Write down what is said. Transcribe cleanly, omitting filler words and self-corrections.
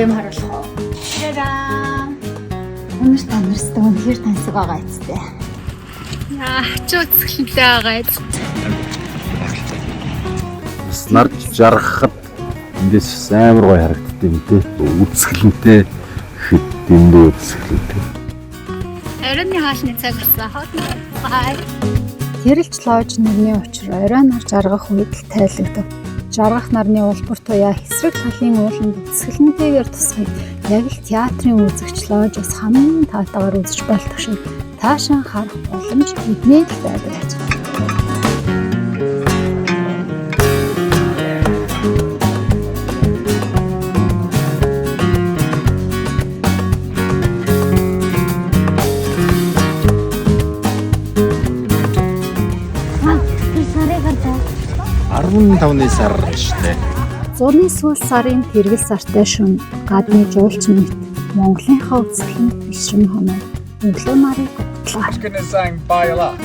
гоё юм харуулах уу? Та-даа! Өнөр та нартай үнэхээр тансаг байгаа эцтэй. Яа, ч үзэсгэлэнтэй байгаа эц. Бас нар жаргахад эндээс амар гоё харагддаг юм те. Үзэсгэлэнтэй хэд дэндүү үзэсгэлэнтэй. Оройн хаалны цаг болсон. Хоолны бай. Тэрэлж лоож нэрний учир орой нар жаргах үед л тайлагдав. Жаргах нарны улбар туяа хэсрэг талын ууланд үзэсгэлэнтэйгээр тусахыг яг л театрын үзэгч лоожоос хамгийн таатайгаар үзэж болтох шиг таашаан харах боломж бидний л байдаг аж. Тэр сарыг хардаа. 15-ны сар шүү дээ. Зуны сүүл сарын тэргэл сартай шөнө гадны жуулчин мэт Монголынхаа үзэсгэлэнт бишрэн хоноо өглөө нарыг гутлаа. Gonna sang Baila.